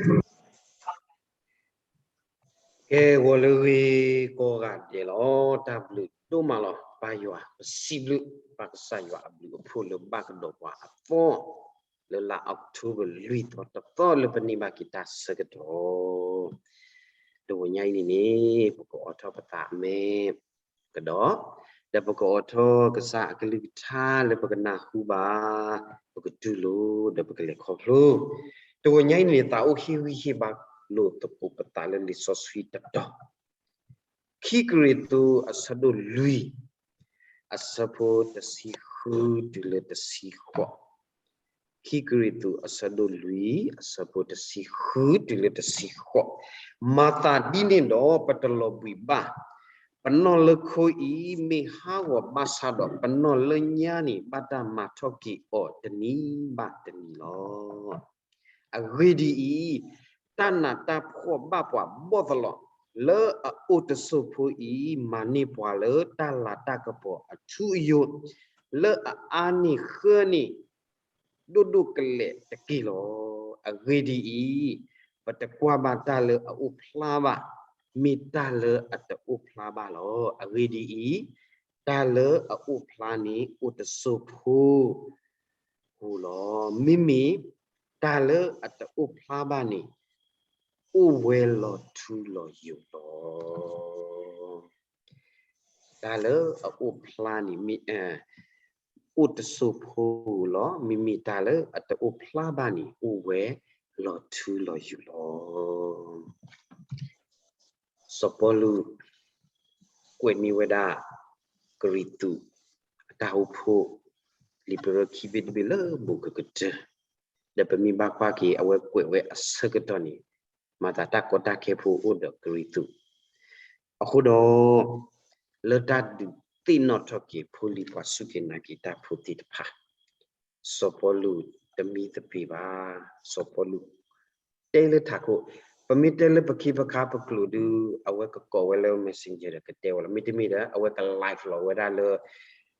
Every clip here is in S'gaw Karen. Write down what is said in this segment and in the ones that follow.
ကဲ ဂီၤလၢအဂ့ၤကိးဂၤဒဲးလီၤ. တၢ်ဘျုးဒိၣ်မးလီၤ. ပၢ်ယွၤပစံးဘျုး ပၢ်ကစၢ်ယွၤအဘျုးအဖှိၣ်လၢဘၣ်ကဒီးပှၤအသီ လၢလါ October လွံၢ်သီတသီ လၢပန့ၢ်ဘၣ်က့ၤတၢ်ဆၢကတီၢ် တဂီၤညါအံၤန့ၣ်န့ၣ် ပကအိးထီၣ်ပသးအမဲာ်ကဒီး, ဒီးပကအိးထီၣ်ကစၢ်အကလုၢ်ကထါလၢပကနၢ်ဟူဘၣ်, ပကတူၢ်လိာ် ဒီးပကလဲၤခီဖျိ. တဂီၤညါအံၤန့ၣ် သးအိၣ်ဟ့ၣ်ဂံၢ်ဟ့ၣ်ဘါလိာ်သကိးပသးလၢလံာ်စီဆှံတတီၤ ခံကရံၣ်သူးအဆၢဒိၣ်လွံၢ် အဆၢဖိတဆံဃုတုၤလၢတဆံဃိး, ခံကရံၣ်သူးအဆၢဒိၣ်လွံၢ် အဆၢဖိတဆံဃုတုၤလၢတဆံဃိး, မၤသးဒ်န့ၣ်ဒီး ပတလီၤဘှံးဘၣ်, ပနီၢ်လၢခိအံၤ မ့ၢ်ဟးဂီၤဘၣ်ဆၣ်ဒီး ပနီၢ်လၢညါန့ၣ် ဘၣ်တၢ်မၤထီၣ်က့ၤအီၤတနံၤဘၣ်တနံၤလီၤ. အဂ့ၢ်ဒ်အံၤ, တၢ်နးတၢ်ဖှီၣ်ဘၣ်ပှၤဘီၣ်သလီၤ, လၢအအိၣ်တစိၢ်ဖိအံၤ မၤန့ၢ်ပှၤလၢတၢ်လၤတၢ်ကပီၤအထူအယိာ်, လၢအအါန့ၢ်ဃၢန့ၢ် ဒိၣ်ဒိၣ်ကလဲာ်တက့ၢ်လီၤ. အဂ့ၢ်ဒ်အံၤ, ပတကွၢ်ဘၣ်တၢ်လၢအအိၣ်ဖျါဘၣ်, မ့ၢ်တၢ်လၢအတအိၣ်ဖျါဘၣ်လီၤ. အဂ့ၢ်ဒ်အံၤ, တၢ်လၢအအိၣ်ဖျါန့ၣ် အိၣ်တစိၢ်ဖိ ဃိလီၤ. မ့မ့ၢ်တၢ်လၢအတအိၣ်ဖျါဘၣ်န့ၣ် အိၣ်ဝဲလီၤထူလီၤယိာ်လီၤ. တၢ်လၢအအိၣ်ဖျါန့ၣ် မ့ၢ် အိၣ်တစိၢ်ဖိလီၤ. မ့မ့ၢ်တၢ်လၢအတအိၣ်ဖျါဘၣ်န့ၣ် အိၣ်ဝဲလီၤထူလီၤယိာ်လီၤ. စီၤပီလူး ကွဲးန့ၢ်ဝဲဒၣ် ကရံၣ်သူး အတၢ်အိၣ်ဖှိၣ် လံာ်ပရၢခံဘ့ၣ်တဘ့ၣ်လၢဘူးကကတၢၢ်, ဒီးပမ့ၢ်ဘၣ်ကွၢ်က့ၤ အဝဲကွဲးဝဲအဆၢကတီၢ်န့ၣ် မၤသးတၢ်ကီတၢ်ခဲဖိအိၣ်ဒီးကရံၣ်သူး, အဃိဒီး လၢတၢ်ဒုးသ့ၣ်နီၣ်ထီၣ်က့ၤဖိလံၤပှၤစူၢ်က့ၤနာ်က့ၤတၢ်ဖိသ့ၣ်တဖၣ် စီၤပီလူးတမံသပ့ၤဘၣ်. စီၤပီလူး တဲလၢထးခိၣ်, ပမ့ၢ်တဲလၢပခ့ပခါပကျိာ်ဒုး အဝဲကကိးဝဲလၢ messenger ဒီးကတဲဝဲလီၤ. မ့တမ့ၢ်ဒီး အဝဲက live လီၤဝဲဒၣ်လၢ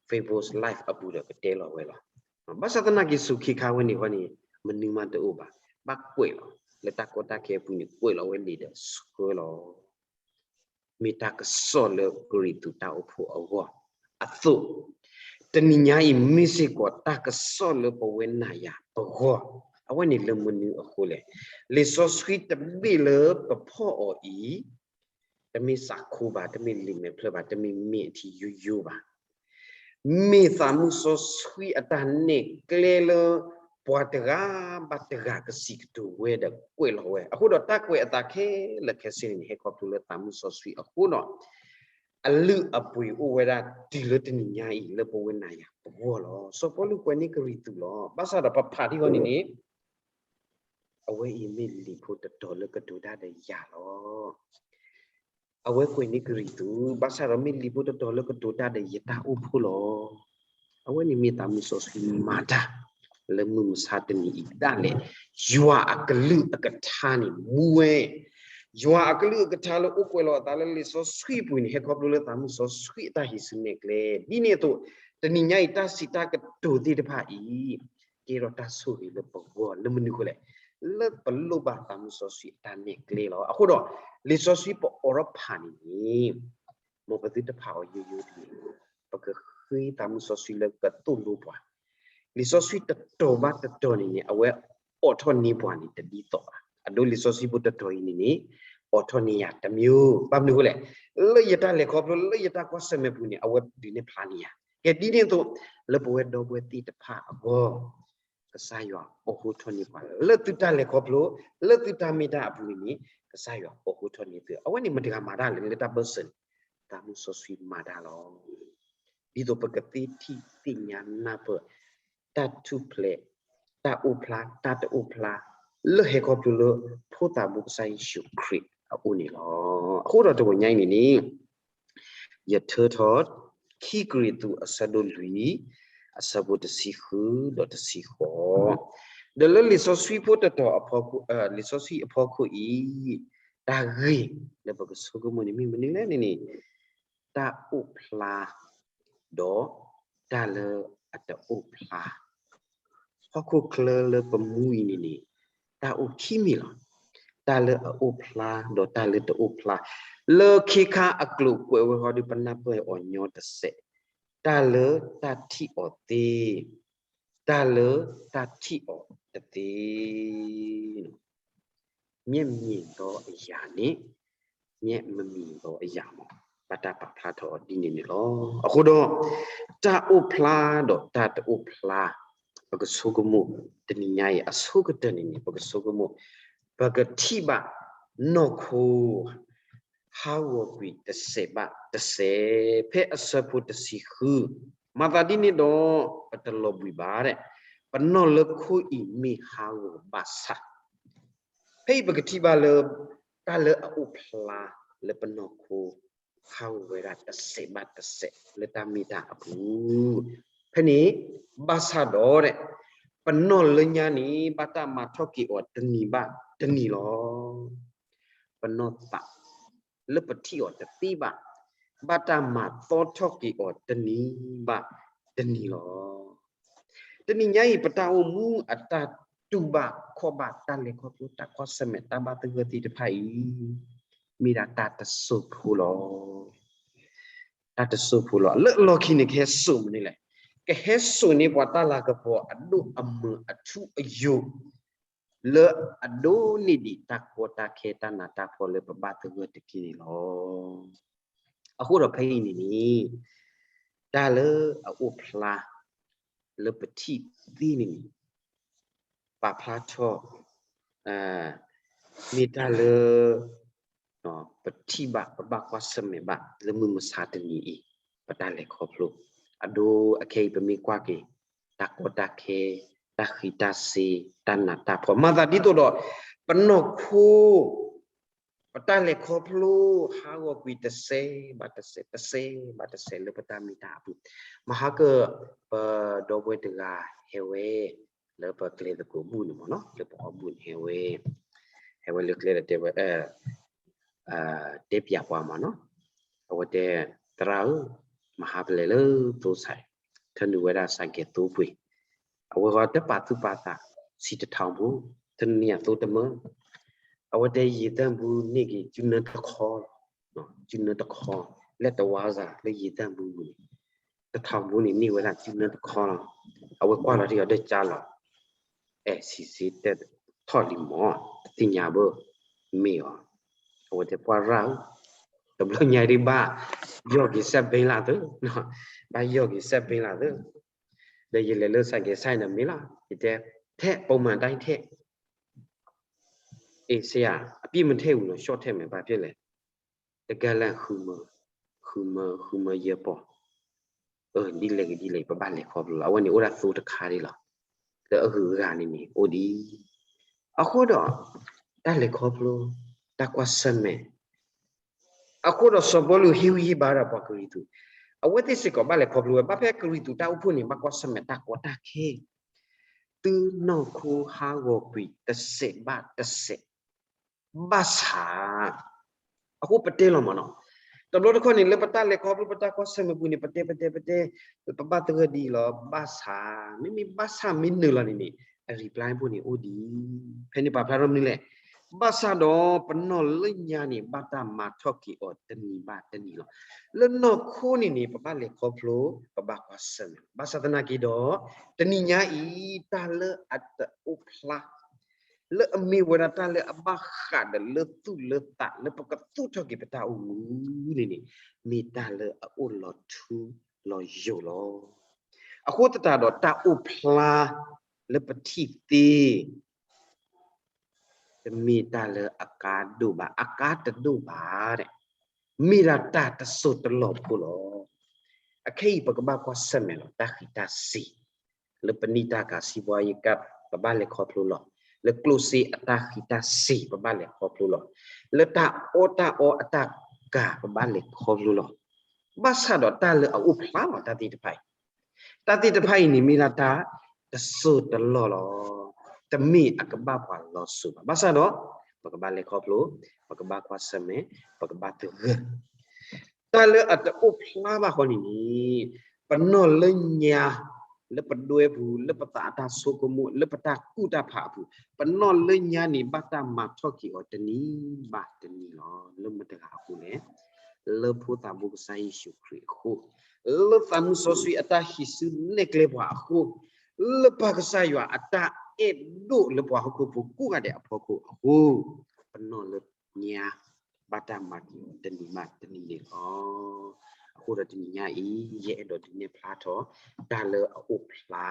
Facebook live အပူၤဒီးကတဲလီၤဝဲလီၤ. ဘၣ်ဆၣ်သနာ်က့ စူၢ်ခ့ခါဝဲန့ၣ်ဃီန့ၣ် မနုၤမးတအိၣ်ဘၣ်. ဘၣ်ကွဲးလီၤ လၢတၢ်ကီတၢ်ခဲအပူၤန့ၣ် ကွဲးလီၤဝဲလံာ်ဒီးဆှၢလီၤ မ့ၢ်တၢ်ကစီၣ်လၢကရံၣ်သူးတၢ်အိၣ်ဖှိၣ်အဂီၢ်အသိး, တနံၤညါအံၤမ့ၢ်စ့ၢ်ကီးတၢ်ကစီၣ်လၢပဝဲနၤယၤပဂီၢ်, အဝဲန့ၣ်လၢမနုၤအဃိလဲၣ်. လံာ်စီဆှံတဘ့ၣ်လၢပဖီၣ်အီၤအံၤ, တမ့ၢ်စးခိဘၣ်, တမ့ၢ်လံာ်မဲာ်ဖျၢၣ်ဘၣ်, တမ့ၢ်မ့ၢ်အထံယိယိဘၣ် မ့ၢ်သးမုၢ်စီဆှံအတၢ်နဲၣ်ကျဲလၢ ပှၤတဂၤဘၣ်တဂၤကစံးကတိၤဝဲဒီးကွဲးလီၤဝဲ. အဃိဒီးတၢ်ကွဲးအသးခဲလၢာ်ခဲဆ့န့ၣ် ဟဲခီဖျိလၢသးမုၢ်စီဆှံအဃိဒီး အလုၢ်အပှ့ၤအိၣ်ဝဲဒၣ်တုၤလၢတနံၤညါအံၤလၢပဝဲနၤယၤပဂီၢ်လီၤ. စီၤပီလူးကွဲးန့ၢ်ကရံၣ်သူးလီၤ. ဘၣ်ဆၣ်ဒီးပဖးဒ်အံၤန့ၣ်န့ၣ် အဝဲအံၤမ့ၢ်လံာ်ဖိတတီၤလၢကတိၤတၢ်ဒီးယၤလီၤ. အဝဲကွဲးန့ၢ်ကရံၣ်သူး, ဘၣ်ဆၣ်ဒီးမ့ၢ်လံာ်ဖိတတီၤလၢကတိၤတၢ်ဒီးယတၢ်အိၣ်ဖှိၣ်လီၤ. အဝဲန့ၣ်မ့ၢ်သးမုၢ်စီဆှံမၤတၢ် လၢမုၢ်မဆါတနံၤအံၤဒၣ်လဲာ်, ယွၤအကလုၢ်အကထါန့ၣ်မူဝဲ, ယွၤအကလုၢ်အကထါလၢအိၣ်ကွဲးလီၤအသးလၢလံာ်စီဆှံအပူၤန့ၣ် ဟဲခီဖျိလၢသးမုၢ်စီဆှံအတၢ်ဟံးစုနဲၣ်ကျဲ. ဒ်န့ၣ်အသိး တနံၤညါအံၤ တၢ်စံးတၢ်ကတိၤသ့ၣ်တဖၣ်အံၤ ကဲထီၣ်တၢ်ဆိၣ်ဂ့ၤလၢပဂီၢ် လၢမနုၤအဃိလဲၣ်, လၢပလိၣ်ဘၣ်သးမုၢ်စီဆှံအတၢ်နဲၣ်ကျဲလီၤ. အဃိဒီး လံာ်စီဆှံပအိးထီၣ်ဖးန့ၣ်န့ၣ် မ်ပသုတဖးအီၤယိယိတဂ့ၤ, ပကဃ့သးမုၢ်စီဆှံလၢကသိၣ်လိပှၤ. လံာ်စီဆှံတတီၤဘၣ်တတီၤန့ၣ်န့ၣ် အဝဲအိးထီၣ်န့ၢ်ပှၤန့ၣ်တဒ်သိးဘၣ်. အဒိလံာ်စီဆှံဖိတတီၤအံၤန့ၣ်န့ၣ် အိးထီၣ်န့ၢ်ယၤတမံၤ, ဘၣ်မနုၤအဃိလဲၣ်, လၢယတၢ်လဲၤခီဖျိ လၢယတၢ်ကွၢ်ဆၢၣ်မဲာ်ပူၤန့ၣ် အဝဲဒုးနဲၣ်ဖျါန့ၢ်ယၤ. ကဲဒ်န့ၣ်အသိး လၢပဝဲဒီပုၢ်ဝဲၢ်သ့ၣ်တဖၣ်အဂီၢ် ကစၢ်ယွၤအိးထီၣ်န့ၢ်ပှၤ လၢသုတၢ်လဲၤခီဖျိ လၢသုတၢ်မ့ၢ်တၢ်အပူၤန့ၣ်န့ၣ် ကစၢ်ယွၤအိးထီၣ်န့ၢ်သု. အဝဲန့ၣ်မတၤတဂၤမၤတၢ်လဲၣ် လၢတၢ်ပၢၢ်ဆၢန့ၣ် သးမုၢ်စီဆှံမၤတၢ်လီၤ. ဒ်သိးပကသ့ထံၣ်သ့ၣ်ညါနၢ်ပၢၢ် တၢ်ထူၣ်ဖျဲး တၢ်အိၣ်ဖျါ တၢ်တအိၣ်ဖျါ လၢဟဲခီဖျိလၢ ဖိသၣ်ဘိကစၢ်ယ့ၣ်ၡူးခရံာ်အအိၣ်န့ၣ်လီၤ. အဃိဒီးတဂီၤညါအံၤန့ၣ်န့ၣ် ယထၢထီၣ် ခံကရံၣ်သူးအဆၢဒိၣ်လွံၢ် အဆၢဖိတဆံဃုဒီးတဆံဃိး, ဒီးလၢလံာ်စီဆှံဖိတတီၤ လံာ်စီဆှံအဖီခိၣ်အံၤ တၢ်ဂ့ၢ်လၢပကဆိကမိၣ်န့ၣ်မ့ၢ်မနုၤလဲၣ်န့ၣ်န့ၣ် တၢ်အိၣ်ဖျါ ဒီးတၢ်လၢအတအိၣ်ဖျါ, ဟီၣ်ခိၣ်ချၢလၢပမူအံၤန့ၣ်န့ၣ် တၢ်အိၣ်ခံမံၤလီၤ. တၢ်လၢအအိၣ်ဖျါ ဒီးတၢ်လၢတအိၣ်ဖျါ, လၢခ့ခါအကျိာ်ကွဲးဝဲဃီဒီး ပနၢ်ပၢၢ်အီၤညီတစဲး, တၢ်လၢတၢ်ထံၣ်အီၤသ့, တၢ်လၢတၢ်ထံၣ်အီၤတသ့ မျက်မြင်သောအရာနှင့် မျက်မမြင်သောအရာ မ့ၢ် ဘၣ်တၢ်ပာ်ဖျါထီၣ်အီၤဒ်န့ၣ်န့ၣ်လီၤ. အဃိဒီး တၢ်အိၣ်ဖျါဒီးတၢ်တအိၣ်ဖျါ ပကဆိကမိၣ် တနံၤညါအံၤ အဆိကတၢၢ်န့ၣ်န့ၣ် ပကဆိကမိၣ် ပကထံၣ်ဘၣ်နီၢ်ခိ ဟးဂီၤကွံာ်တစဲးဘၣ်တစဲး ဖဲအဆၢဖိတဆံဃု, မၤသးဒ်န့ၣ်ဒီး ပတလီၤဘှံးဘၣ်ဒီး ပနီၢ်လၢခိအံၤမ့ၢ်ဟးဂီၤဘၣ်ဆၣ် ဖဲအံၤပကထံၣ်ဘၣ်လၢ တၢ်လၢအအိၣ်ဖျါလၢပနီၢ်ခိ ဟးဂီၤဝဲဒၣ်တစဲးဘၣ်တစဲးလၢတၢ်မ့ၢ်တၢ်အပူၤ, ဖဲန့ၣ် ဘၣ်ဆၣ်ဒီး ပနီၢ်လၢညါန့ၣ် ဘၣ်တၢ်မၤထီၣ်က့ၤအီၤတနံၤဘၣ်တနံၤလီၤ. ပနီၢ်သး လၢပထံၣ်အီၤတသ့ဘၣ် ဘၣ်တၢ်မၤသီထီၣ်က့ၤအီၤတနံၤဘၣ်တနံၤလီၤ. တနံၤညါအံၤ ပတၢ်အိၣ်မူအတၢ်တူၢ်ဘၣ်ခီၣ်ဘၣ် တၢ်လဲၤခီဖျိ တၢ်ကွၢ်ဆၢၣ်မဲာ် တၢ်ဘၣ်သဂၢၢ်သ့ၣ်တဖၣ်အံၤ မ့ၢ်ဒၣ်တၢ်တစိၢ်ဖိလီၤ. တၢ်တစိၢ်ဖိလီၤ. လၢအလီၢ်ခံန့ၣ် ကဟဲစိာ်မနုၤလဲၣ်. ကဟဲစိာ်န့ၢ်ပှၤတၢ်လၤကပီၤအဒိၣ်အမုၢ်အထူအယိာ် လၢအဒိးန့ၢ်ဒံးတၢ်ကီတၢ်ခဲ တၢ်နးတၢ်ဖှီၣ်လၢပဘၣ်သဂၢၢ်တက့ၢ်န့ၣ်လီၤ. အဃိဒီးဖဲအံၤန့ၣ်န့ၣ် တၢ်လၢအအိၣ်ဖျါ လၢပထံၣ်သ့န့ၣ်န့ၣ် ပာ်ဖျါထီၣ် မ့ၢ်တၢ်လၢ ပထံၣ်ဘၣ် ပဘၣ်ကွၢ်ဆၢၣ်မဲာ်ဘၣ် လၢမုၢ်မဆါတနံၤအံၤ ပတၢ်လဲၤခီဖျိ အဒိ အခဲအံၤ ပမ့ၢ်ကွၢ်က့ၤ တၢ်ကီတၢ်ခဲ တၢ်ဃံးတၢ်စ့ တၢ်နးတၢ်ဖှီၣ် မၤသးဒ်သိးဒီး ပနီၢ်ခိ ပတၢ်လဲၤခီဖျိ ဟးဂီၤကွံာ်တစဲးဘၣ်တစဲး တစဲးဘၣ်တစဲးလၢပတၢ်မ့ၢ်တၢ်အပူၤ, မဟါကၢၣ် ပဒီပုၢ်ဝဲၢ်တဂၤဟဲဝဲ လၢပကျဲသကိးဘူၣ်န့ၣ်မ့ၢ်နီၤ လၢပအီဘူၣ်န့ၣ်ဟဲဝဲ, ဟဲဝဲလၢကျဲဒီးတဲဝဲ တဲပၠးပှၤမ့ၢ်နီၤ, အဝဲတဲ သရၣ်ဧၢ, မဟါပလဲၤလၢသိစဲး, ထၢနုာ်ဝဲဒၣ်စဲးကဲးသိပှ့ၤ, အဝဲဃီတပာ်သူၣ်ပာ်သး ဆံတထီဘိ, ထၢနုာ်န့ၢ်အသိတမၢ, အဝဲတဲယံာ်သၢၣ်ဘူန့ၢ်က့ၤ စုနၢတခီလီၤ, စုနၢတခီ, လဲၤတဝါစၤလၢယံာ်သၢၣ်ဘူန့ၣ်, တထီဘိန့ၣ်န့ၢ်ဝဲဒၣ်စုနၢတခီလီၤ, အဝဲကွၢ်လီၤတံၢ်အီၤဒီးကၠါလီၤ အဲၣ်ဆံးစ့တဲထီၣ်လံမ့ၢ် တသ့ၣ်ညါဘၣ်, မ့ၢ်အီၤ, အဝဲတဲပှၢ်ရၣ်ဧၢ, တဘျီညါဒံးဘၣ် ယီၢ်က့ၤစဲးဘ့လၢသၢ, ဘၣ်ယီၢ်က့ၤစဲးဘ့လၢသၢ, ဒီးယလဲၤလၢစဲးကဲးစဲးန့ၣ်မ့ၢ်လီၤ, ယတဲ ထဲး ပုံမှန်တိုင်းထဲး, အေး ဆရာ အပြည့်မထည့်ဘူးနော် ရှော့ထဲမယ် ဘာဖြစ်လဲ, တကယ်လဲၣ် ဃုမၢ ဃုမၢ ဃုမၢယဲၢ်ပီၢ်, အၢ ဒ်လဲၣ်ဂ့ၤဒ်လဲၣ်ဂ့ၤ ပဘၣ်လဲၤခီဖျိလီၤ, အဝဲန့ၣ်အိၣ်ဒၣ်သိတခါဒ်လီၤ, လၢအဂုၤအဂၤန့ၣ်န့ၣ် အိၣ်ဒ်အံၤ, အဃိဒီး တၢ်လဲၤခီဖျိ တၢ်ကွၢ်ဆၢၣ်မဲာ် အဃိဒီးစီၤပီလူးဟ့ၣ်ဂံၢ်ဟ့ၣ်ဘါဒီးပှၤကရံၣ်သူး, အဝဲသ့ၣ်စ့ၢ်ကီးဘၣ်လဲၤခီဖျိဝဲ ဘၣ်ဖဲကရံၣ်သူးတၢ်အိၣ်ဖှိၣ်န့ၣ် ဘၣ်ကွၢ်ဆၢၣ်မဲာ်တၢ်ကီတၢ်ခဲ, သုနီၢ်ခိဟးဂီၤကွံာ်တစဲးဘၣ်တစဲး, ဘၣ်ဆၣ် အဃိပတဲလီၤမ့ၢ်နီၤ, တဘျီတခီၣ်န့ၣ် လၢပတၢ်လဲၤခီဖျိပတၢ်ကွၢ်ဆၢၣ်မဲာ်ပူၤန့ၣ် ပတဲပတဲပတဲ, ပဘၣ်သဂၢၢ်ဒ်အံၤလီၤ, ဘၣ်ဆၣ် မ့မ့ၢ်ဘၣ်ဆၣ်မ့ၢ်နုာ်လီၤန့ၣ်န့ၣ် အ reply ဖိန့ၣ်အိၣ်ဒ်အံၤ, ဖဲန့ၣ်ပာ်ဖျါထီၣ်မနုၤလဲၣ်, ဘၣ်ဆၣ်ဒီးပနီၢ်လၢညါန့ၣ် ဘၣ်တၢ်မၤထီၣ်က့ၤအီၤတနံၤဘၣ်တနံၤလီၤ, လၢနီၢ်ခိန့ၣ်န့ၣ် ပဘၣ်လဲၤခီဖျိ ပဘၣ်ကွၢ်ဆၢၣ်မဲာ်, ဘၣ်ဆၣ်သနာ်က့ဒီး တနံၤညါအံၤ တၢ်လၢအတအိၣ်ဖျါ လၢအမ့ၢ်ဝဲဒၣ်တၢ်လၢအဘၣ်ဃးဒီးလၢသူၣ်လၢသး လၢပကသူၣ်ထီၣ်က့ၤပတၢ်အိၣ်မူန့ၣ်န့ၣ် မ့ၢ်တၢ်လၢအအိၣ်လီၤထူလီၤယိာ်လီၤ. အဃိသတးဒီးတၢ်အိၣ်ဖျါလၢပထံၣ်သ့ တမ့ၢ်တၢ်လၢအကါဒိၣ်ဘၣ်, အကါတဒိၣ်ဘၣ်, မ့ၢ်ဒၣ်တၢ်တစိၢ်တလီၢ်ဖိလီၤ. အခဲအံၤပကဘၣ်ကွၢ်ဆၢၣ်မဲာ်လီၤ တၢ်ဃံးတၢ်စ့ၤ လၢပနံၣ်တၢ်ကၤ စံးဘှါယကၣ် ပဘၣ်လဲၤခီဖျိလီၤ. လၢကျိၣ်စ့အတၢ်ဃံးတၢ်စ့ၤ ပဘၣ်လဲၤခီဖျိလီၤ. လၢတၢ်အီၣ်တၢ်အီအတၢ်ကၤ ပဘၣ်လဲၤခီဖျိလီၤ. ဘၣ်ဆၣ်ဒီးတၢ်လၢအအိၣ်ဖျါလီၤ တၢ်သ့ၣ်တဖၣ်အံၤ, တၢ်သ့ၣ်တဖၣ်အံၤန့ၣ် မ့ၢ်ဒၣ်တၢ်တစိၢ်တလီၢ်လီၤ. တမ့ၢ်အကဘၣ်ပှၤလီၤစိၤဘၣ်. ဘၣ်ဆၣ်ဒီး ပကဘၣ်လဲၤခီဖျိ, ပကဘၣ်ကွၢ်ဆၢၣ်မဲာ်, ပကဘၣ်သဂၢၢ် တၢ်လၢအတအိၣ်ဖျါဘၣ်ဃီန့ၣ်န့ၣ်, ပနီၢ်လၢညါ လၢပဒွဲပူၤ, လၢပသးအတၢ်ဆိကမိၣ်, လၢပတၢ်ကူၣ်တၢ်ဖးအပူၤ, ပနီၢ်လၢညါန့ၣ် ဘၣ်တၢ်မၤထီၣ်က့ၤအီၤတနံၤဘၣ်တနံၤလီၤ. လၢမတၤတဂၤအဃိလဲၣ်, လၢဖိသးဘိကစၢ်ယ့ၣ်ၡူးခရံာ်အဃိ, လၢသးမုၢ်စီဆှံအတၢ်ဟံးစုနဲၣ်ကျဲပှၤအဃိ, လၢပၢ်ကစၢ်ယွၤအတၢ်အဲၣ်ဒိၣ်လၢပှၤဟီၣ်ခိၣ်ဖိကူၣ်ဂၤဒဲးအဖီခိၣ်အဃိ, ပနီၢ်လၢညါ ဘၣ်တၢ်မၤက့ၤအီၤတနံၤဘၣ်တနံၤန့ၣ်လီၤ. အဃိဒီးတနံၤညါအံၤ ယအဲၣ်ဒိးဒုးနဲၣ်ဖျါထီၣ် တၢ်လၢအအိၣ်ဖျါ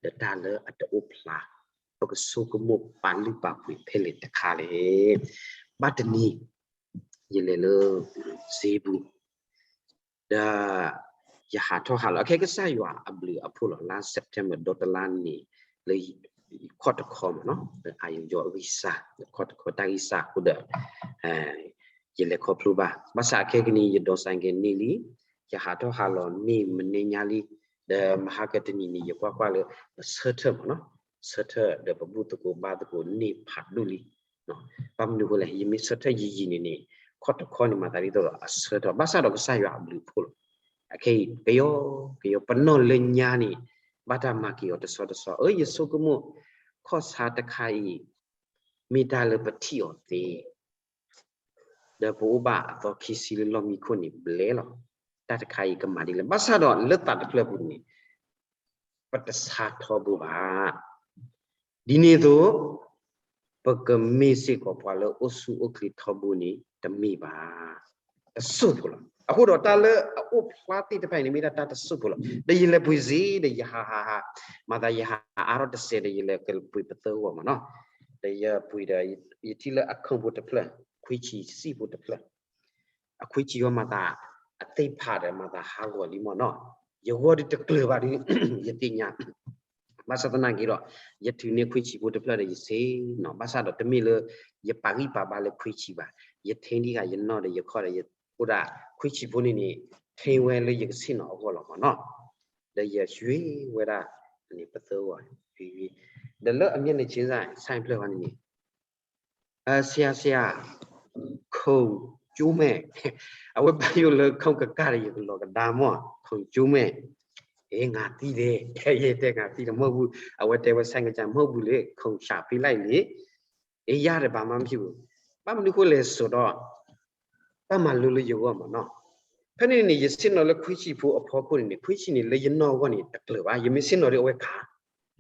ဒီးတၢ်လၢအတအိၣ်ဖျါ, ပကဆိကမိၣ်ပာ်လုၢ်ပာ်ပှ့ၤဖဲလဲၣ်တခါလဲၣ်. ဘၣ်တနံၤ ယလဲၤလၢ စ့ပူၤ ဒီး ယဟးထီၣ်ဟးလီၤ အခဲကစၢ်ယွၤအဘျုးအဖှိၣ်လီၤ. လါ September ဒီတလါန့ၣ် လၢ ခီၣ်တခီမ့ၢ်နီၤ, လၢအယီၤအဂံၢ်စၢ် ခီၣ်တခီတၢ်ဂံၢ်စၢ်အဃိဒီး ယလဲၤခီဖျိဘၣ်. ဘၣ်ဆၣ်အခဲကနံၤ ယဒိးစဲးကဲန့ၢ်လံ, ယဟးထီၣ်ဟးလီၤန့ၢ်မနုၤညါလံ, ဒီးမဟါကတနံၤန့ၣ် ယကွၢ်ကွၢ်လၢ ပဆၢထၢၣ်မ့ၢ်နီၤ, ဆၢထၢၣ်ဒီးပဘူၣ်သကိးဘါသကိးန့ၢ်ဖးဒိၣ်လံ. ဘၣ်မနုၤအဃိလဲၣ်, ယမ့ၢ်ဆၢထၢၣ်ယံာ်ယံာ်န့ၣ်န့ၣ် ခီၣ်တခီန့ၣ်မၤသးဒ်သိးဒီးအဆၢထၢၣ်, ဘၣ်ဆၣ်ဒီးကစၢ်ယွၤအဘျုးအဖှိၣ်လီၤ. အခဲအံၤ ကယီကယီ ပနီၢ်လၢညါန့ၣ် ဘၣ်တၢ်မၤက့ၤအီၤတဆီတဆီ, အၢ ယဆိကမိၣ် ခီၣ်ဆါတခါအံၤ မ့ၢ်တၢ်လၢပထံၣ်အီၤသ့ ဒီးပအိၣ်ဘၣ်အသီခံဆံလၢလီၢ်မံခိၣ်န့ၣ်ဘျဲလီၤ. တၢ်တခါအံၤကမၤဒ်လဲၣ်. ဘၣ်ဆၣ်ဒီးလၢသးတဖျၢၣ်ပူၤန့ၣ် ပတဆါထီဘိဘၣ်. ဒ်န့ၣ်အသိး ပကမ့ၢ်စ့ၢ်ကီးပှၤလၢအိၣ်ဆူၣ်အိၣ်ချ့ထီဘိန့ၣ် တမ့ၢ်ဘၣ်. တစိၢ်ဖိလီၤ. အဃိဒီးတၢ်လၢအအိၣ်ဖျါသ့ၣ်တဖၣ်အံၤန့ၣ် မ့ၢ်ဒၣ်တၢ်တစိၢ်ဖိလီၤ. ဒီးယလဲၤပှ့ၤစ့ဒီး ယဟးဟးဟး, မၤသးယဟးအါထီၣ်တစဲးဒီး ယလဲၤကပှ့ၤပသၢဂီၤမ့ၢ်နီၤ. ဒီးယပှ့ၤဒီး ယထံၣ်လၢအခီၣ်ဖိတဖျၢၣ်, ခွံဆံစံၣ်ဖိတဖျၢၣ် အခွံဆံဂီၢ်မၤသး အသ့ၣ်ဖးဒီးမၤသးဟးဂီၤလံမ့ၢ်နီၤ. ယဂီၢ်ဒုးတကျၢၤဘၣ်ဒီး ယသ့ၣ်ညါ, ဘၣ်ဆၣ်သနာ်က့ဒီး ယထုးန့ၢ်ခွံဆံဖိတဖျၢၣ်ဒီးယဆ့ၣ်နီၤ, ဘၣ်ဆၣ်ဒီးတမ့ၢ်လၢ ယပာ်ဂံၢ်ပာ်ဘါလၢခွံဆံဘၣ်. ယထ့ဒံးဃာ်ယနီၢ်ဒီးယခီၣ်ဒီး ယအိၣ်ဒၣ်ခွံဆံဖိန့ၣ်န့ၣ် ထ့ဝဲလၢယကဆ့ၣ်နီၤအဂီၢ်လီၤမ့ၢ်နီၤ. ဒီးယရွ့ဝဲဒၣ်န့ၣ် ပသၢဂီၤ, ဒီးလၢအမျဲၢ်န့ၣ် ဆ့ၣ်စၢ် ဆၣ်ဖျၢၣ်ဝဲန့ၣ်န့ၣ် ဆရာ ဆရာ, ခုံကျိုးမဲ, အဝဲဘၣ်ယိၣ်လၢခုံကကၢ်ဒီး ယကလီၤကဒါမ့ၢ် ခုံကျိုးမဲ, အဲ ငါသံလဲၣ်, ယတဲငါသံဒီး မဟုတ်ဘူး, အဝဲတဲဝဲ ဆိုင်ကယ်ကျန် မဟုတ်ဘူးလေ, ခုံချပေးလိုက်လေ, အဲ ရတယ် ဘာမှမဖြစ်ဘူး, ဘၣ်မနုၤဃိလဲၣ်ဆိုတော့ တၢ်မၤလိလၢယဂီၢ်မ့ၢ်နီၤ. ဖဲန့ၣ်န့ၣ် ယဆ့ၣ်နီၤလၢခွံဆံဖိအဖီခိၣ်န့ၣ်န့ၣ် ခွံဆံန့ၣ် လၢယနီၢ်အဂီၢ်န့ၣ် တကျၢၤဘၣ်, ယမ့ၢ်ဆ့ၣ်နီၤဒီးအဝဲကၤ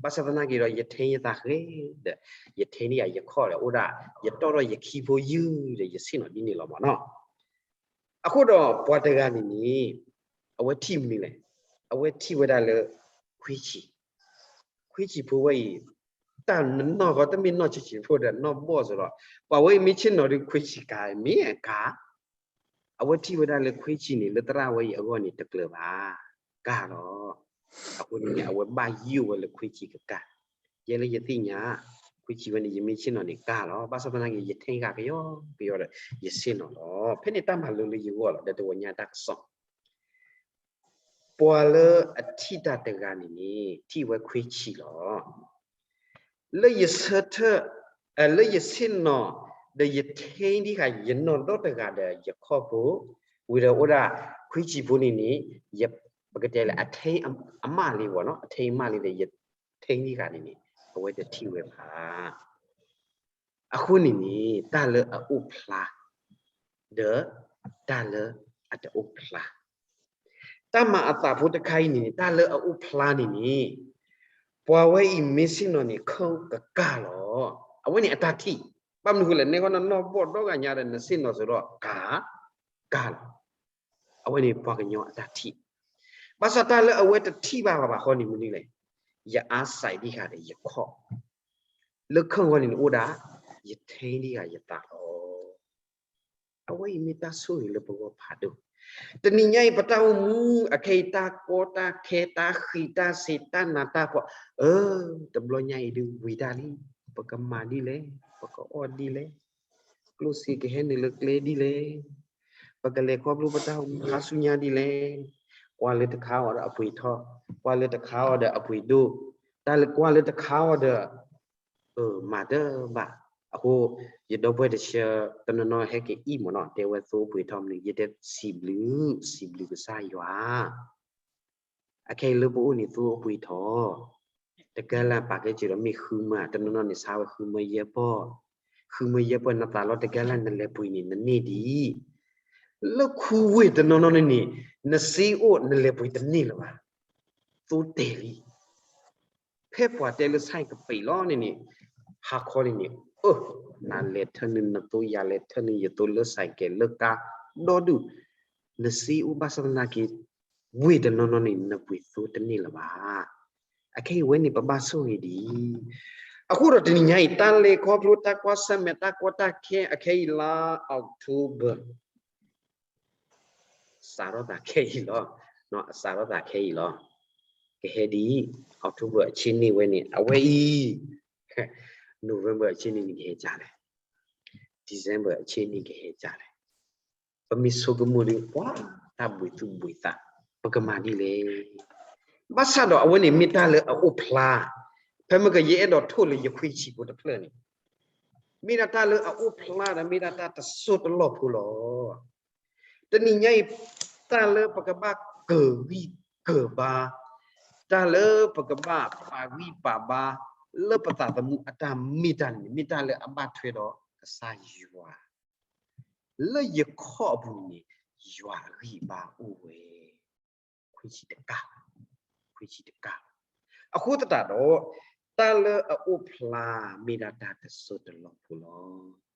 ဘၣ်ဆၣ်သနာ်က့ဒီး ယထ့ယသးဃဲဒီး ယထ့န့ၢ်ယခီၣ်ဒီး အိၣ်ဒၣ် ယတီၢ်ထီၣ်ယခံဖိယုၢ်ဒီး ယဆ့ၣ်နီၤဒ်န့ၣ်လီၤမ့ၢ်နီၤ. အဃိဒီးပှၤတဂၤန့ၣ်န့ၣ် အဝဲထံၣ်မနုၤလဲၣ်, အဝဲထံၣ်ဝဲဒၣ်လၢ ခွံဆံ, ခွံဆံဖိဝဲအံၤ တၢ်နီၢ်ဂီၢ်တမ့ၢ်နီၢ်ဆံးဆံးဖိဒီးနီၢ်ဘီၣ်စ့ၢ်လီၤ. ပှၤဝဲအံၤမ့ၢ်ဆ့ၣ်နီၤဒီးခွံဆံကၤ မ့ၢ်အကၤ အဝဲထံၣ်ဝဲဒၣ်လၢခွံဆံန့ၣ် လၢသရၣ်ဝဲအံၤအဂီၢ်န့ၣ် တကျၢၤဘၣ်, ကၤလီၤ. အဃိန့ၣ်န့ၣ် အဝဲဘၣ်ယိၣ်ဝဲလၢခွံဆံကကၢ်, ယဲလၢယသ့ၣ်ညါ ခွံဆံဝဲန့ၣ် ယမ့ၢ်ဆ့ၣ်နီၤန့ၣ်ကၤလီၤ, ဘၣ်ဆၣ်သနာ်က့ ယထ့ဂၤကယီကယီဒီး ယဆ့ၣ်နီၤလီၤ. ဖဲန့ၣ်တၢ်မၤလိလၢယဂီၢ်လီၤ ဒီးတဝီညါတၢ်ကစီၣ် ပှၤလၢအထံၣ်တၢ်တဂၤန့ၣ်န့ၣ် ထံၣ်ဝဲခွံဆံလီၤ. လၢယဆၢထၢၣ်, လၢယဆ့ၣ်နီၤ, ဒီးယထ့ဒံးဃာ်ယနီၢ်ဒီတဂၤဒီးယခီၣ်ဖိ, ဝံၤဒီးအိၣ်ဒၣ်ခွံဆံဖိန့ၣ်န့ၣ်, ပကတဲလၢအထ့အမၣ်လံဝဲနီၤ, အထ့အမၣ်လံဒီး ယထ့ဒံးဃာ်န့ၣ်န့ၣ် အဝဲတထံၣ်ဝဲဘၣ်. အဃိန့ၣ်န့ၣ် တၢ်လၢအအိၣ်ဖျါ ဒီးတၢ်လၢအတအိၣ်ဖျါ, တၢ်မၤအသးဖိတခါအံၤန့ၣ်န့ၣ် တၢ်လၢအအိၣ်ဖျါန့ၣ်န့ၣ် ပှၤဝဲအံၤမ့ၢ်ဆ့ၣ်နီၤန့ၣ် ခုံကကၢ်လီၤ. အဝဲန့ၣ်အတၢ်ထံၣ်, ဘၣ်မနုၤဃိလဲၣ်, နဲဃီနနီၢ်ဘီၣ်ဒီဂၤညါဒီး နဆ့ၣ်နီၤစ့ၢ်ဒီးကၤ, ကၤလီၤ. အဝဲန့ၣ်ပှၤကညီအတၢ်ထံၣ်, ဘၣ်ဆၣ်တၢ်လၢအဝဲတထံၣ်ဘၣ်ဘၣ်ဘၣ်ဃီန့ၣ်မနုၤလဲၣ်, ယအါစဲးဒံးဃာ်ဒီးယခီၣ်, လၢခုံဂီၢ်န့ၣ်န့ၣ်အိၣ်ဒၣ် ယထ့ဒံးဃာ်ယသးလီၤ. အဝဲအံၤမ့ၢ်တၢ်ဆိၣ်ဂ့ၤလၢပဂီၢ်ဖးဒိၣ်, တနံၤညါအံၤ ပတၢ်အိၣ်မူအခဲအံၤ တၢ်ကီတၢ်ခဲ တၢ်ဃံးတၢ်စ့း တၢ်နးတၢ်ဖှီၣ်, အၢ, တဘျီညါအံၤဒုးဝံၤတၢ်လံ, ပကမၤဒ်လဲၣ်, ပကအီၣ်ဒ်လဲၣ်, ကျိၣ်စ့ကဟဲနုာ်လၢကျဲဒ်လဲၣ်, ပကလဲၤခီဖျိပတၢ်အိၣ်မူခါဆူညါဒ်လဲၣ်, ကွၢ်လၢတခါအီၤဒီးအပှ့ၤထီၣ်, ကွၢ်လၢတခါအီၤဒီးအပှ့ၤဒိၣ်, တၢ်လၢကွၢ်လၢတခါအီၤဒီး အၢ မၤတဘၣ်. အဃိ ယဒီပုၢ်ဝဲၢ်တဆၢ တနီၤနီၤဟဲက့ၤအံၤမ့ၢ်နီၤ တဲဝဲသိပှ့ၤထီၣ်မနုၤ ယတဲစံးဘျုး, စံးဘျုးကစၢ်ယွၤ. အခဲအံၤလၢပအိၣ်န့ၣ်သိအပှ့ၤထီၣ်, တကဲလၢပာ်ကဲစၢၤဒီးမ့ၢ်ဃုမၢ, တနီၤနီၤန့ၣ်ဆါဝဲဃုမၢယဲၢ်ပီၢ်, ဃုမၢယဲၢ်ပီၢ် နသးလီၤတကဲလၢနလဲၤပှ့ၤန့ၣ် နန့ၢ်ဒံး, လၢခူဝ့ၢ်တနီၤနီၤန့ၣ်န့ၣ် နစ့အိၣ်နလဲၤပှ့ၤတန့ၢ်လၢၤဘၣ်, သိတဲာ်လံ. ဖဲပှၤတဲလၢဆဲးကပံးလီၤန့ၣ်န့ၣ်, ဟါခီန့ၣ်န့ၣ်, အၢ, နလဲၤထၢနုာ်နသိ ယၤလဲၤထၢနုာ်ယသိ လၢစဲးကဲးလၢကါဒီဒူၣ်, နစ့အိၣ်ဘၣ်ဆၣ်သနာ်က့ ဝ့ၢ်တနီၤနီၤန့ၣ် နပှ့ၤသိတန့ၢ်လၢၤဘၣ်. အခဲအံၤဝဲန့ၣ် ပဘၣ်ဆိၣ်ဂ့ၤဒံး. အဃိဒီးတနံၤညါအံၤ တၢ်လဲၤခီဖျိတၢ်ကွၢ်ဆၢၣ်မဲာ်တၢ်ကီတၢ်ခဲအခဲအံၤလါ October စးထီၣ်သးခဲအံၤလီၤ. အစးထီၣ်သးခဲအံၤလီၤ. ကဟဲဒ် October အဆ့န့ၢ်ဝဲန့ၣ် အဝဲအံၤ November အဆ့န့ၢ်န့ၣ်ကဟဲကၢ်လဲၣ်, December အဆ့န့ၢ်ကဟဲကၢ်လဲၣ်. ပမ့ၢ်ဆိကမိၣ်ဒ် ပှၤတၢ်ဘှံးသူၣ်ဘှံးသး ပကမၤဒ်လဲၣ်. ဘၣ်ဆၣ်ဒီးအဝဲန့ၣ်မ့ၢ်တၢ်လၢအအိၣ်ဖျါ, ဖဲမ့ၢ်ကယအဲၣ်ဒိးထိၣ်လၢယခွံဆံးဖိတဖျၢၣ်န့ၣ် မ့ၢ်ဒၣ်တၢ်လၢအအိၣ်ဖျါဒီး မ့ၢ်ဒၣ်တၢ်တစိၢ်တလီၢ်ဖိလီၤ. တနံၤညါအံၤ တၢ်လၢပကဘၣ်ကၢၤဂံၢ်ကၢၤဘါ, တၢ်လၢပကဘၣ်ပာ်ဂံၢ်ပာ်ဘါ လၢပသးသမူအတၢ်မ့ၢ်တၢ်န့ၣ် မ့ၢ်တၢ်လၢအဘၣ်ထွဲဒီးကစၢ်ယွၤ, လၢယခီၣ်အပူၤန့ၣ် ယွၤအဂံၢ်အဘါအိၣ်ဝဲ ခွံဆံတကး, ခွံဆံတကး. အဃိသတးဒီး တၢ်လၢအအိၣ်ဖျါ မ့ၢ်ဒၣ်တၢ်တစိၢ်တလီၢ်ဖိလီၤ.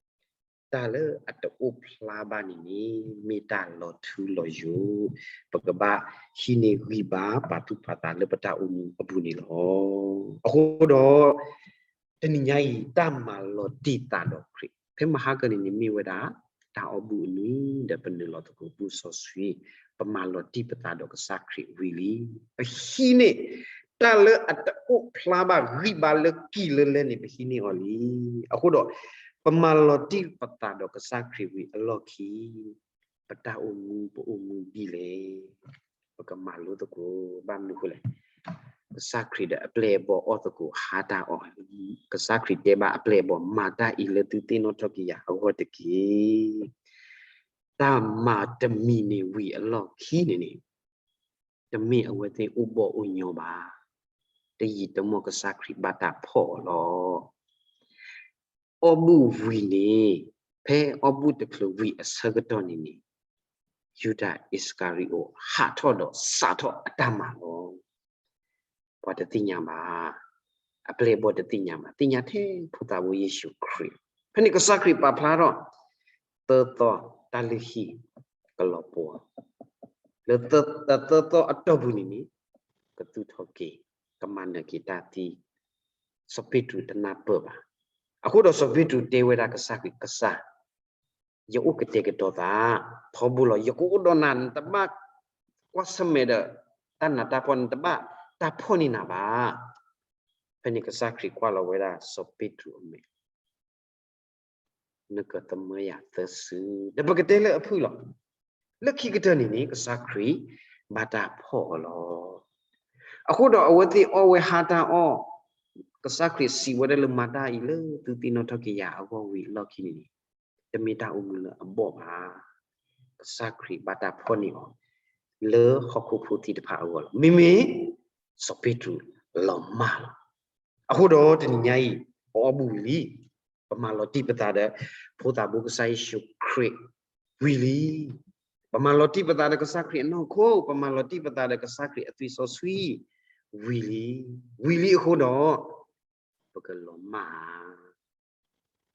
တၢ်လၢအတအိၣ်ဖျါဘၣ်န့ၣ်န့ၣ် မ့ၢ်တၢ်လီၤထူလီၤယိာ်, ပကဘၣ်ဟံးန့ၢ်ဂံၢ်ဘါ ပာ်သူၣ်ပာ်သးလၢပတၢ်အိၣ်မူအပူၤန့ၣ်လီၤ. အဃိဒီး တနံၤညါအံၤ တၢ်မၤလီၤတံၢ်သးဒီးခရံာ် ဖဲမဟါကၢန့ၣ်န့ၣ် မ့ၢ်ဝဲဒၣ် တၢ်အီၣ်ဘူၣ်အနွံ ဒီးပနုာ်လီၤသကိးဘူၣ်စီဆှံ, ပမၤလီၤတံၢ်ပသးဒီးကစၢ်ခရံာ်ဝံၤလံ. ပဟံးန့ၢ် တၢ်လၢအတအိၣ်ဖျါဘၣ်ဂံၢ်ဘါလၢကံၢ်လၢလဲၢ်န့ၣ် ပဟံးန့ၢ်အီၤလံ. အဃိဒီး ပမၤလီၤတံၢ်ပသးဒီးကစၢ်ခရံာ်ဝံၤအလီၢ်ခံ ပတၢ်အိၣ်မူပအိၣ်မူဒ်လဲၣ်. ပကမၤလိသကိး ဘၣ်မနုၤအဃိလဲၣ်. ကစၢ်ခရံာ်ဒီးအပျဲၢ်အဘီၣ်အီၣ်သကိးဟါတၢ်အီၣ်, ကစၢ်ခရံာ်တဲဘၣ်အပျဲၢ်အဘီၣ် မၤတၢ်အံၤလၢသုသ့ၣ်နီၣ်ထီၣ်က့ၤယၤအဂီၢ်တက့ၢ်. တၢ်မၤတမံၤန့ၣ်ဝံၤအလီၢ်ခံန့ၣ်န့ၣ် တမ့ၢ်အဝဲသ့ၣ်အိၣ်ဘီၣ်အိၣ်ညီဘၣ်. တယံာ်တမီၢ်ကစၢ်ခရံာ်ဘၣ်တၢ်ဖီၣ်အီၤလီၤ. အီၣ်ဘူၣ်ဝံၤန့ၣ် ဖဲအီၣ်ဘူၣ်တချုးဝံၤအဆၢကတီၢ်န့ၣ်န့ၣ် ယူဒၤအံၣ်စကၤရံၤအိး ဟးထီၣ်ဒီးစးထီၣ်အတၢ်မၤလီၤ. ပှၤတသ့ၣ်ညါဘၣ်, အပျဲၢ်အဘီၣ်တသ့ၣ်ညါဘၣ်, သ့ၣ်ညါထဲဖိသၣ်ဘိယ့ၣ်ၡူးခရံာ်. ဖဲန့ၣ်ကစၢ်ခရံာ်ပာ်ဖျါထီၣ် သၢသီတၢ်လုၢ်ဟံၣ်ကလီၤပှီၤ, လၢသၢသီအတီၢ်ပူၤန့ၣ်န့ၣ် ကသူၣ်ထီၣ်က့ၤ, ကမၤနၢၤက့ၤတၢ်သံ, စီၤပ့းတရူးတနၢ်ပၢၢ်ဘၣ်. အဃိဒီးစီၤပ့းတရူးတဲဝဲဒၣ်ကစၢ်ခရံာ်, ကစၢ် ယအိၣ်ကတဲာ်ကတီၤသးထီဘိလီၤ. ယကအိၣ်ဒီးနၤ နတဘၣ်ကွၢ်ဆၢၣ်မဲာ်ဒီးတၢ်နးတၢ်ဖှီၣ်, နတဘၣ်တၢ်ဖီၣ်န့ၢ်နၤဘၣ်. ဖဲန့ၣ်ကစၢ်ခရံာ်ကွၢ်လီၤဝဲဒၣ်စီၤပ့းတရူးအမဲာ်, နကသမၢယၤသၢစု, ဒီးပကတဲလၢအဖုၣ်လီၤ. လၢခံကတၢၢ်န့ၣ်န့ၣ် ကစၢ်ခရံာ်ဘၣ်တၢ်ဖီၣ်အီၤလီၤ. အဃိဒီးအဝဲသ့ၣ်အီၣ်ဝဲဟါတၢ်အီၣ်, ကစၢ်ခရံာ်စံးဝဲဒၣ်လၢမၤတၢ်အံၤလၢသုသ့ၣ်နီၣ်ထီၣ်က့ၤယၤအဂီၢ်ဝံၤအလီၢ်ခံန့ၣ်န့ၣ် တမ့ၢ်တၢ်အိၣ်မူလၢအဘီၣ်ဘၣ်. ကစၢ်ခရံာ်ဘၣ်တၢ်ဖီၣ်န့ၢ်အီၤ လၢဟီၣ်ခိၣ်ဖိသ့ၣ်တဖၣ်အဂီၢ်လီၤ. မ့မ့ၢ် စီၤပ့းတရူးလီၤမၢ်လီၤ. အဃိဒီးတနံၤညါအံၤ ပအီၣ်ဘူၣ်ဝံၤလံ, ပမၤလီၤတံၢ်ပသးဒီး ဖိသၣ်ဘိကစၢ်ယ့ၣ်ၡူးခရံာ်ဝံၤလံ, ပမၤလီၤတံၢ်ပသးဒီးကစၢ်ခရံာ်အနီၢ်ခိ, ပမၤလီၤတံၢ်ပသးဒီးကစၢ်ခရံာ်အသွံၣ်စီဆှံဝံၤလံ, ဝံၤလံအဃိဒီး ပကလီၤမၢ်ဧါ.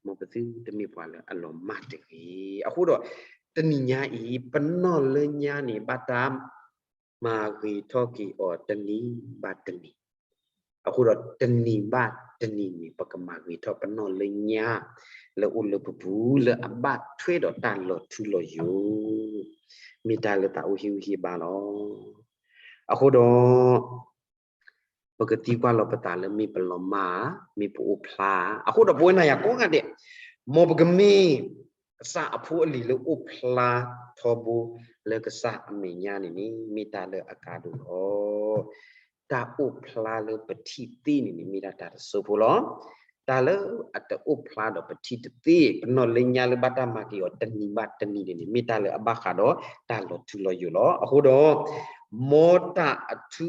မ်ပသုတမ့ၢ်ပှၤလၢအလီၤမၢ်တဂ့ၤ. အဃိဒီး တနံၤညါအံၤ ပနီၢ်လၢညါန့ၣ် ဘၣ်တၢ်မၤဂ့ၤထီၣ်က့ၤအီၤတနံၤဘၣ်တနံၤ, အဃိဒီးတနံၤဘၣ်တနံၤန့ၣ် ပကမၤဂ့ၤထီၣ်ပနီၢ်လၢညါ လၢအိၣ်လၢပပူၤ လၢအဘၣ်ထွဲဒီးတၢ်လီၤထူလီၤယိာ်, မ့ၢ်တၢ်လၢသးအိၣ်ဟ့ၣ်ဂံၢ်ဟ့ၣ်ဘါလီၤ. အဃိဒီး ပကသံကွၢ်လီၤပသးလၢမ့ၢ်ပလီၤမၢ်ဧါ, မ့ၢ်ပအိၣ်ဖျါဧါ. အဃိဒီးပဝဲနၤယၤကိးဂၤဒဲး, မ်ပကမ့ၢ်ကစၢ်အဖိအလံၤလၢအိၣ်ဖျါထီဘိလၢကစၢ်အမဲာ်ညါန့ၣ်န့ၣ် မ့ၢ်တၢ်လၢအကါဒိၣ်လီၤ. တၢ်အိၣ်ဖျါလၢပထံၣ်သ့န့ၣ်န့ၣ် မ့ၢ်ဒၣ်တၢ်တစိၢ်ဖိလီၤ. တၢ်လၢအတအိၣ်ဖျါဒီးပထံၣ်တသ့ ပနီၢ်လၢညါလၢဘၣ်တၢ်မၤက့ၤအီၤတနံၤဘၣ်တနံၤန့ၣ်န့ၣ် မ့ၢ်တၢ်လၢအဘၣ်ဃးဒီးတၢ်လီၤထူလီၤယိာ်လီၤ. အဃိဒီး မ်တၢ်အထူ,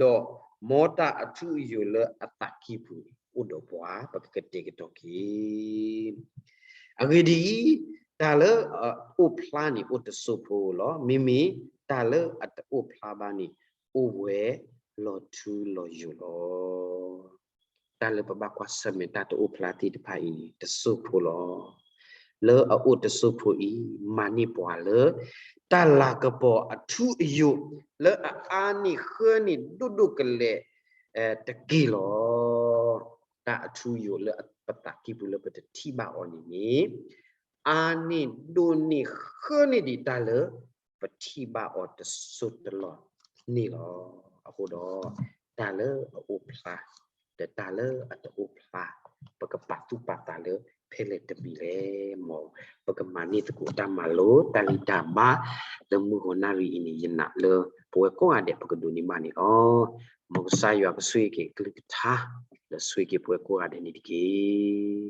ဒီးမ်တၢ်အထူအယိာ်လၢအသးကံၢ်ပူၤန့ၣ် အိၣ်ဒီးပှၤ ပကကတဲာ်ကတီၤက့ၤ. အဂ့ၢ်ဒ်အံၤ, တၢ်လၢအအိၣ်ဖျါန့ၣ် အိၣ်တစိၢ်ဖိလီၤ. မ့မ့ၢ်တၢ်လၢအတအိၣ်ဖျါဘၣ်န့ၣ် အိၣ်ဝဲလီၤထူလီၤယိာ်လီၤ. တၢ်လၢပဘၣ်ကွၢ်ဆၢၣ်မဲာ်တၢ်တအိၣ်ဖျါသ့ၣ်တဖၣ်အံၤန့ၣ် တစိၢ်ဖိလီၤ. လၢအအိၣ်တစိၢ်ဖိအံၤ မၤန့ၢ်ပှၤလၢ တၢ်လၤကပီၤအထူအယိာ် လၢအအါန့ၢ်ဃၢန့ၢ်ဒိၣ်ဒိၣ်ကလဲာ် တက့ၢ်လီၤ. တၢ်အထူအယိာ်လၢပသးကံၢ်ပူၤလၢပတထံၣ်ဘၣ်အီၤန့ၣ်န့ၣ် အါန့ၢ်ဒိၣ်န့ၢ်ဃၢန့ၢ်ဒံးတၢ်လၢ ပထံၣ်ဘၣ်အီၤတစိၢ်တလီၢ်န့ၣ်လီၤ. အဃိဒီး တၢ်လၢအအိၣ်ဖျါ ဒီးတၢ်လၢအတအိၣ်ဖျါ ပကပာ်သူၣ်ပာ်သးလၢဖဲလဲၣ်တမံၤလဲၣ်. မ်ပကမၤန့ၢ်သကိးတၢ်မၤလိ တၢ်ဂံၢ်တၢ်ဘါ လၢမုၢ်ဂီၤနၣ်ရံၣ်အံၤန့ၣ် ယနာ်လၢပဝဲကိးဂၤဒဲး ပကဒိးန့ၢ်ဘၣ်န့ၣ်လီၤ. မ်ကစၢ်ယွၤကဆိၣ်ဂ့ၤက့ၤအကလုၢ်ကထါ ဒီးဆိၣ်ဂ့ၤက့ၤပဝဲကိးဂၤဒဲးန့ၣ်တက့ၢ်.